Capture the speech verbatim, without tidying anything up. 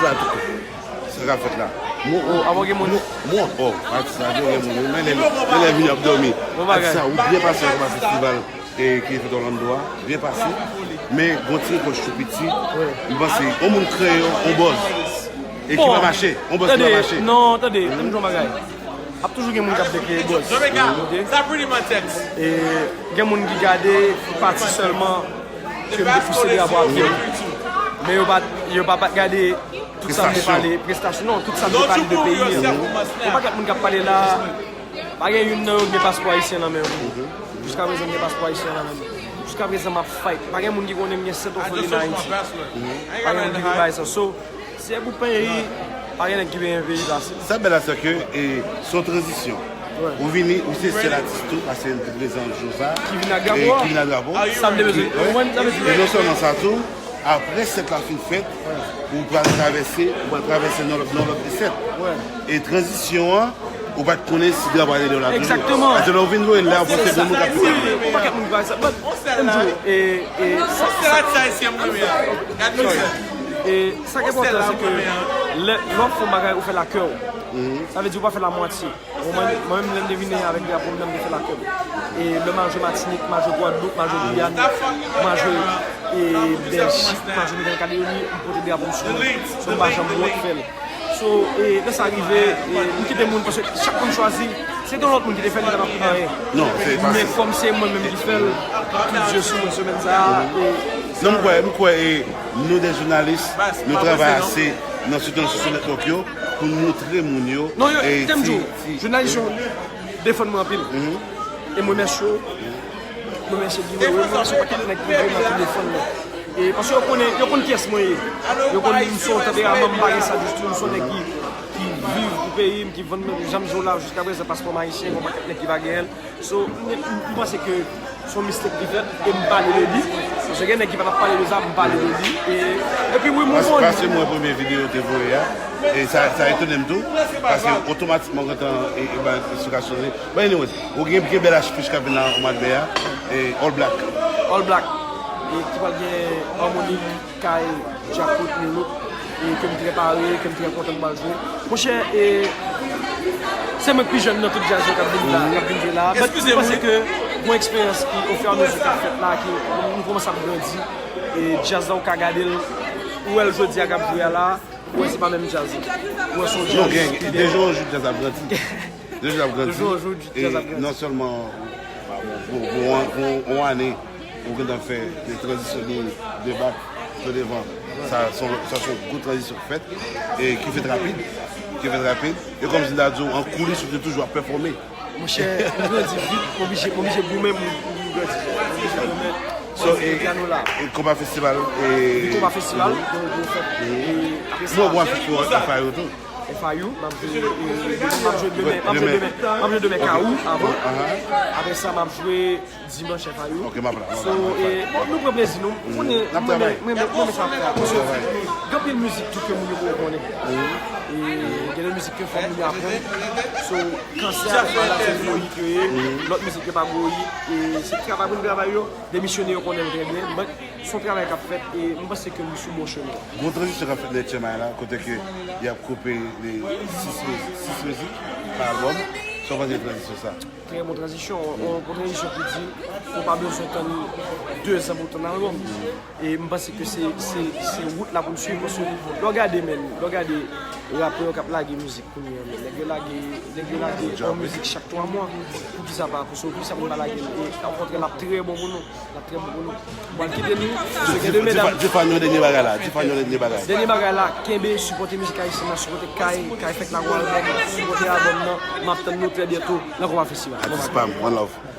Sa k ap fèt la. Mwen, oh, avan gen moun. Mwen, oh, atis la, gen moun. Men lè, men lè vini ap dòmi. Bon bagay. Atis la, ou byen pase anba festival e, ki fèt Orlando a. Byen pase. Men, gon ti rekòch tou piti. Wi. M panse, yon moun kreye yon, yon buzz. E ki pa mache. Yon buzz ki pa mache. Non, tande, ann di yon bagay. Ap toujou gen moun k ap vle kreye buzz. Ok? E gen moun ki gade pati sèlman ke m te pouse drapo a pye m. Men yo pa, yo pa, pa gade tout sa m te pale, prestasyon, non, tout sa m te pale de peyi an. Yon pakèt moun k ap pale la, pa gen youn nan yo ki gen paspò ayisyen nan men yo. Jiska prezan, m gen paspò ayisyen nan men m. Jiska prezan, m ap fight. Pa gen moun ki konnen m gen sèt òfelina Ayiti. Pa gen moun ki vin bay sa. So, si se pou peyi, pa gen nèg ki vin peyi pase. Sa bèl la, se ke, e, se yon tranzisyon. Ou vini, ou se sèl atis tou, paske n te prezan jou sa. Ki vin ak drapo a? Ki vin ak drapo. Sa m te bezwen. Wi. Ou konprann sa m vle di? E non sèlman sa tou, apre sèt la fin fèt, ou pral travèse, ou pral travèse nan lòt, nan lòt de sèt. E tranzisyon an, ou pa t konnen si drapo a te deyò la toujou. Egzakteman. Paske lè ou vin voye l la, ou panse gen moun k ap fè sa. Yon pakèt moun ki pa sa. But, m di w, e, e, sa, sa, e, sa k enpòtan, se ke lè, lè w ap fè yon bagay, ou fè l ak kè w. Sa vle di ou pa fè l amwatye. Bon, mwen, mwen menm, lè m te vini avèk drapo m nan, m te fè l ak kè m. E lè m al jwe Matinik, m al jwe Gwadloup, m al jwe Giyàn, m al jwe, e, Bèljik, m al jwe Nouvèl Kaledoni, m pote drapo m sou mwen. So, m pa janm wont fè l. So, e, lè sa rive, e, m kite moun, paske chak moun chwazi, si te yon lòt moun ki te fè l, li pa t ap konn anyen. Non, se pa. Men kòm se mwen menm ki fè l, tout zye sou mwen semèn sa a, e, non, m kwè, m kwè, e, nou de jounalis, nou travay ase nan, sitou nan social network yo, pou n montre moun yo. Non, yo, e, te m di w, jounalis yo, defann mwen anpil. E m remèsye yo. M remèsye Guy Wewe, m remèsye yon pakèt nèg ki vrèman ki defann mwen. E paske yo konnen, yo konn kiyès mwen ye. Yo konn m se yon tanperaman, m pa gen sa ditou, m se yon nèg ki, ki viv pou peyi m, ki vann, men jan m di w la, jiska prezan paspò m ayisyen, gen yon pakèt nèg ki pa genyen l. So, m, m, m panse ke se yon mistake ki fèt, e m pale de li. Paske gen nèg ki pa t ap pale de sa, m pale de li. E, epi wi, m reboni. Paske mwen, premye videyo te voye a, e sa, sa etone m tou, paske otomatikman, gentan, e, e, ban eksplikasyon li. But anyways, ou gen, gen bèl afich k ap vin nan mwa de mè a, e All Black. All Black. E ki pral gen Harmonik, Kay, Djakout, Milouk, e ke m trè pare, ke m trè kontan m pral jwe. Monchè, e, se mwen k pi jèn nan tout djaz yo k ap vin la, k ap vin jwe la. But m panse ke gon eksperyans ki, ofiramezi k ap fèt la, ki nou kòmanse ap grandi. E djaz la, ou ka gade l, ou wè l jodi a k ap jwe a la, ou wè se pa menm djaz la. Ou wè se yon djaz ki gen. Non, gen, de jou an jou, djaz ap grandi. De jou ap grandi. De jou an jou, djaz ap grandi. E non sèlman, bon, bon, bon, bon, bon, bon ane, ou gentan fè de tranzisyon de, de bak, de devan. Sa, se yon, sa se yon gwo tranzisyon k fèt, e ki fèt rapid, ki fèt rapid. E kòmsi m ta di w, an koulis, ou te toujou ap pèfòme. Monchè, m grandi vit, m oblije, m oblije goumen pou m grandi. M oblije goumen. So, e, e, e konpa festival, e. Pi konpa festival, donk, nou fèt. E apre sa, bon, bon, festival, F I U tou. F I U, m ap jwe, e, m ap jwe demen, m ap jwe demen, m ap jwe demen Kawou avan. Apre sa, m ap jwe dimanch F I U. Ok, m ap la, m ap la, m ap la. So, e, bon, nou pran plezi nou. M konnen, m renmen, m renmen, m renmen sa m ap fè a. Paske gen anpil mizik tou ke moun yo poko konnen. E gen de mizik ke fò moun yo aprann. So, kansè a, se pa la, se gwo hit yo ye. Lòt mizik yo pa gwo hit. E se travay pou n travay yo. Demisyone yo konnen l trè byen. But se yon travay k ap fèt e m panse ke nou sou bon chemen. Gon tranzisyon k ap fèt nan H M I la, kote ke y ap koupe sis mizik, sis mizik pa albòm. Sa w panse de tranzisyon sa? Trè bon tranzisyon. Yon, yon tranzisyon ki di, ou pa bezwen tann dezan pou w tann albòm. E m panse ke se, se, se wout la pou n swiv, paske lè w gade, men, lè w gade rapè yo k ap lage mizik kounye a, men, nèg yo lage, nèg yo lage yon mizik chak twa mwa. Poukisa pa, poukisa pou n pa lage l? E, okontrè, l ap trè bon pou nou. L ap trè bon pou nou. Mwen kite nou. Di fan yo dènye bagay la. Di fan yo dènye bagay. Dènye bagay la, kenbe, sipòte mizik ayisyen nan, sipòte Kay, Kay fèk lage yon albòm, sipòte albòm nan. M ap tann nou trè byento nan Konpa Festival. Atis pa m, one love.